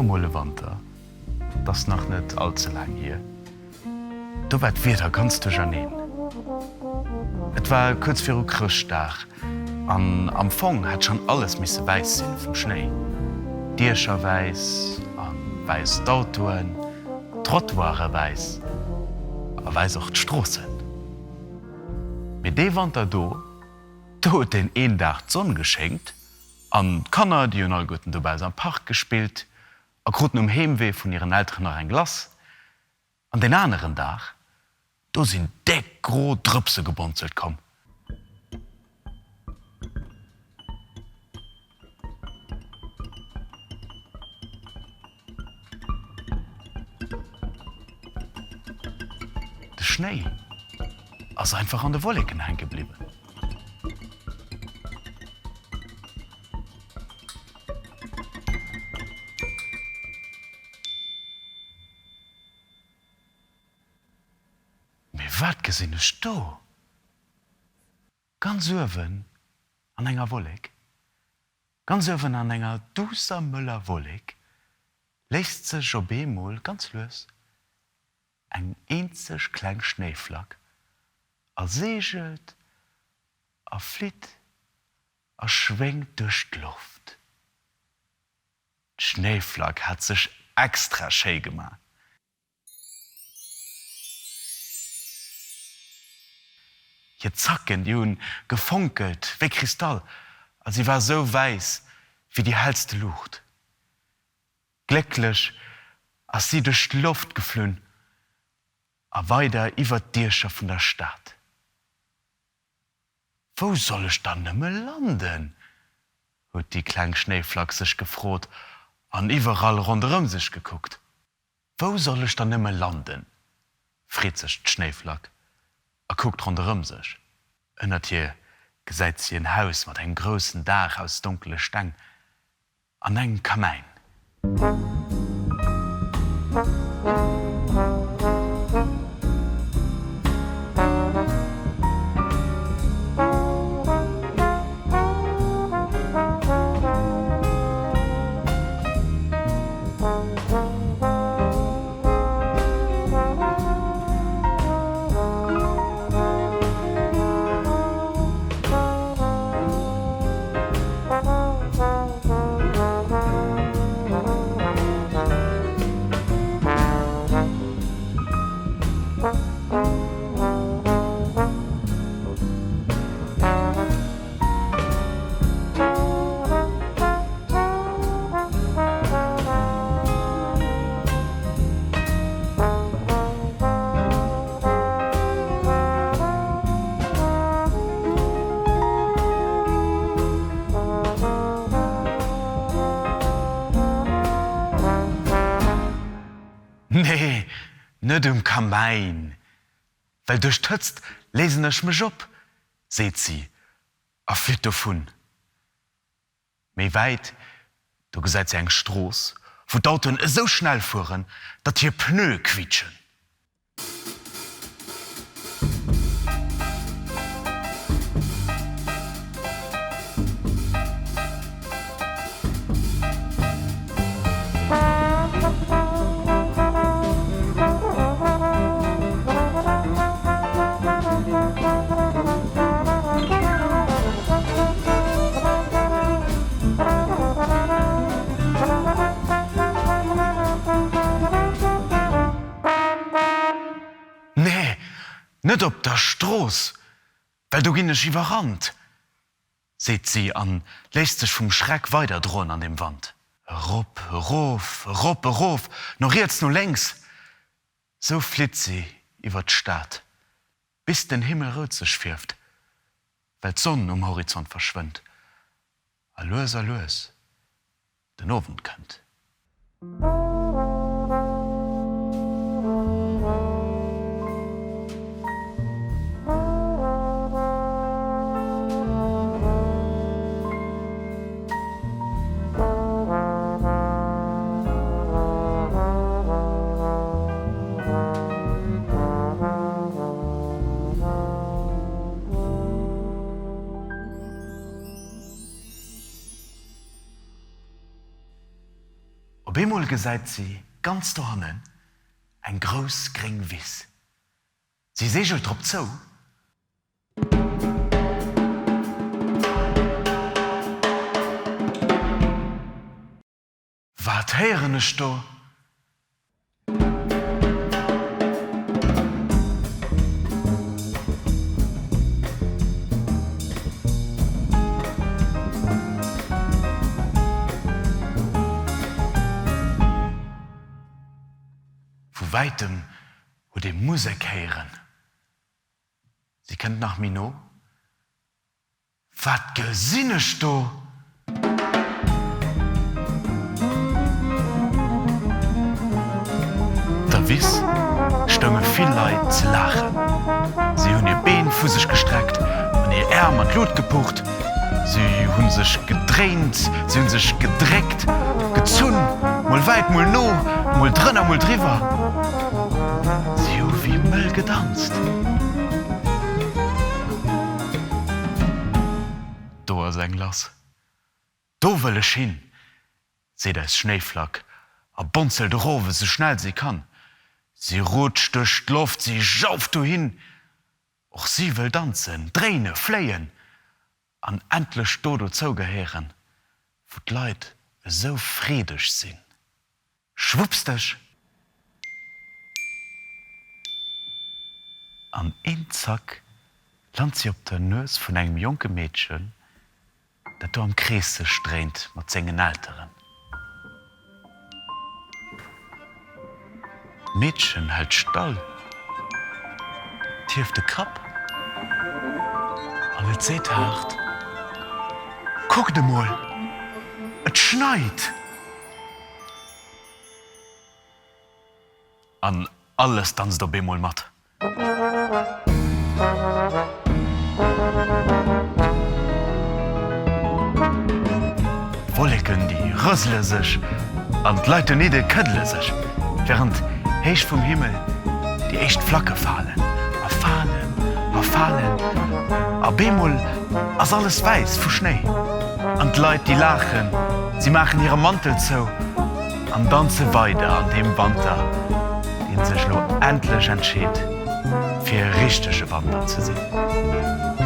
emol e Wanter, 't ass nach net all ze laang hier, do war d'Wieder ganz duercherneen. Et war kuerz viru Chrëschtdag an am Fong hätt schonn alles misse wäiss sinn vum Schnéi, Diecher wäiss a wäiss d'Autoen, d'Trottoire wäiss a wäiss och d'Stroossen. Mee dee Wanter do, do huet deen een Dag d'Sonn geschéngt an d'Kanner, déi hunn alleguerten dobauss am Park gespillt a kruten um Heemwee vun hiren Elteren nach eng Glace. An deen aneren Dag, do sinn déck gro Drëpse gebonzelt komm. De Schnéi ass einfach an de Wolleken hänke bliwwen. Mee wat gesinn ech do? Ganz uewen an enger Wollek, ganz uewen an enger duusser mëller Wollek léisst sech op eemol ganz lues eng eenzeg kleng Schnéiflack a seegelt a flitt a schwéngt duerch d'Loft. D'Schnéiflack hat sech extra schéi gemaach. Hir Zacken, déi hu gefonkelt wéi Kristall a si war sou wäiss wéi déi hellste Luucht. Glécklech ass si duerch d'Loft geflunn a weider iwwert d'Diecher vun der Stad. Wou soll ech dann nëmme landen? huet déi kleng Schnéiflack sech gefrot an iwwerall ronderëm sech gekuckt. Wou soll ech dann nëmme landen? freet sech d'Schnéiflack a kuckt ronderëm sech. Ënnert hir gesäit si en Haus mat engem groussen Daach aus donkele Steng an engem Kamäin. Nee, net um Kamäin, well duerch d'Hëtzt léisen ech mech op, seet si a flitt dovun. Méi wäit, do gesäit si eng Strooss, wou d'Autoen esou schnell fueren, datt hir Pneue quiitschen. Nee, net op der Strooss, well do ginn ech iwwerrannt, seet si an léisst sech vum Schreck weider droen an dem Wand. Erop, erof, erop, erof, no riets, no lénks, sou flitt si iwwer d'Stad, bis den Himmel rout sech fierft, well d'Sonn um Horizont verschwënnt a lues a lues den Owend kënnt. Op eemol gesäit si ganz dohannen eng grouss gréng Wiss. Si seegelt drop zou. Wat héieren ech do? Vu wäitem huet ee Musek héieren. Si kënnt nach méi no. Wat gesinn ech do? Op der Wiss stounge vill Leit ze laachen. Si hunn hir Been vu sech gestreckt an hir Äerm an d'Lut gepucht. Si hu sech gedréint, si hu sech gedréckt, gezunn, mol wäit, mol no, mol drënner, mol driwwer. Si hu wéi mëll gedanzt. Do ass eng lass. Do wëll ech hin! seet eis Schnéiflack a bonzelt erof esou schnell si kann. Si rutscht duerch d'Loft, si jauft dohin. Och si wëll danzen, dréine, fléien an endlech do dozou gehéieren, wou d'Leit esou freedeg sinn. Schwuppsdech! An een Zack lant si op der Nues vun engem jonke Meedchen, dat do am Krees sech dréint mat sengen Elteren. D'Meedchen hält stall, 't hieft de Kapp an et seet haart, Kuckt emol, et schneit! An alles danzt op eemol mat. D'Wolleken déi rësele sech an d'Leit donidde këddele sech, wärend héich vum Himmel déi éischt Flacke falen a falen a falen a beemol ass alles wäiss vu Schnéi an d'Leit déi laachen, si maachen hire Mantel zou an danze weider an deem Wanter, deen sech lo endlech entscheet fir e richtege Wanter ze sinn.